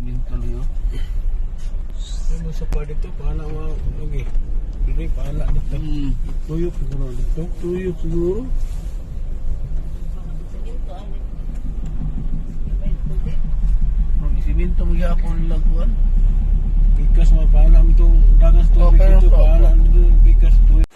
Siminto lang yun. Ano sa pa dito, paana mga lagi. Dili paana dito. Tuyok siguro dito. Tuyok siguro. Siminto ang may tubig. Ang siminto mo gyapon nila kuan. Pikas mga paana mo itong dagas Oh, tubig pero dito, paana dito, pikas tuyok.